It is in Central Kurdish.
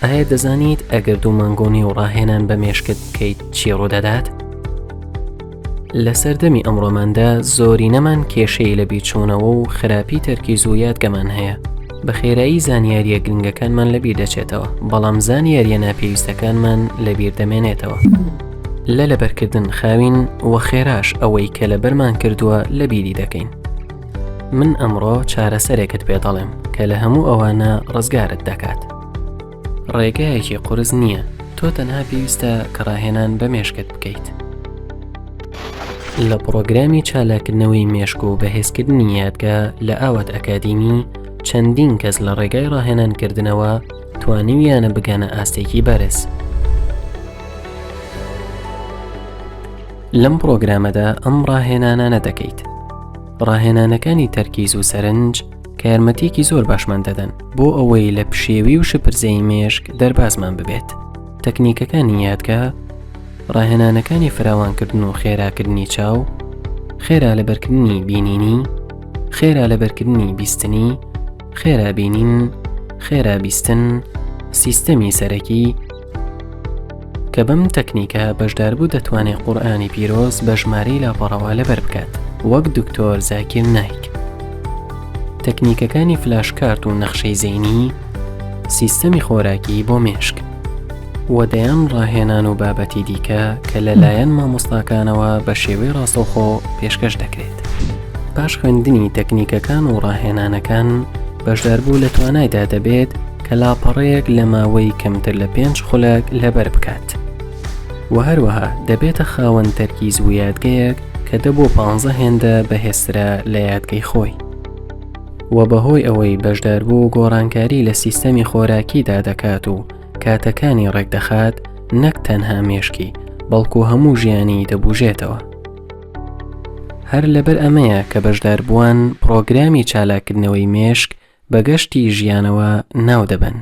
ئایا دەزانیت ئەگەر دوو مانگ و نیو ڕاهێنان بە مێشکت بکەیت چی ڕوودەدات؟ لە سەردەمی ئەمڕۆماندا زۆرینەمان کێشەی لە بیرچوونەوە و خراپی تەرکیز و یادگەمان هەیە. بە خێرایی زانیارییە گرنگەکانمان لەبیر دەچێتەوە، بەڵام زانیارییە ناپێویستەکانمان لەبیر دەمێنێتەوە. لە لەبەرکردن خاوین و خێراش ئەوەی کە لەبەرمان کردووە لەبیری دەکەین. من ئەمڕۆ چارەسەرێکت پێ دەڵێم کە لە هەموو ئەوانە ڕزگارت دەکات. ڕێگایەکی قورس نییە، تۆ تەنها پێویستە کە ڕاهێنان بە مێشکت بکەیت. لە پڕۆگرامی چالاککردنەوەی مێشک و بەهێزکردنی یادگە لە ئاوات ئەکادیمی، چەندین کەس لە ڕێگای ڕاهێنانکردنەوە توانیویانە بگەنە ئاستێکی بەرز. لەم پڕۆگرامەدا ئەم ڕاهێنانانە دەکەیت. ڕاهێنانەکانی تەرکیز و سەرنج کە یارمەتیەکی زۆر باشمان دەدەن بۆ ئەوەی لە پشێوی و شپرزەی مێشک دەربازمان ببێت. تەکنیکەکانی یادگە، ڕاهێنانەکانی فراوانکردن و خێراکردنی چاو، خێرا لەبەرکردنی بینینی، خێرا لەبەرکردنی بیستنی، خێرا بینین، خێرا بیستن، سیستەمی سەرەکی، کە بەم تەکنیکە بەشداربوو دەتوانێت قورئانی پیرۆز بە ژمارەی لاپەڕەوە لەبەر بکات وەک دکتۆر زاکیر نایک. تەکنیکەکانی فلاش کارت و نەخشەی زەینی، سیستەمی خۆراکی بۆ مێشک. و دەیان ڕاهێنان و بابەتی دیکە کە لەلایەن مامۆستاکانەوە بە شێوەی ڕاستەوخۆ پێشکەش دەکرێت. پاش خوێندنی تەکنیکەکان و ڕاهێنانەکان، بەشداربوو لە توانایدا دەبێت کە لاپەڕەیەک لە ماوەی کەمتر لە پێنج خولەک لەبەر بکات. و هەروەها دەبێتە خاوەن تەرکیز و یادگەیەک کە دە بۆ پانزە هێندە بەهێزترە لە یادگەی خۆی. و بەهۆی ئەوەی بەشداربوو گۆڕانکاری لە سیستەمی خۆراکیدا دەکات و کاتەکانی ڕێکدەخات، نەک تەنها مێشکی، بەڵکو هەموو ژیانی دەبوژێتەوە. هەر لەبەر ئەمەیە کە بەشداربووان پڕۆگرامی چالاککردنەوەی مێشک بە گەشتی ژیانەوە ناودەبەن.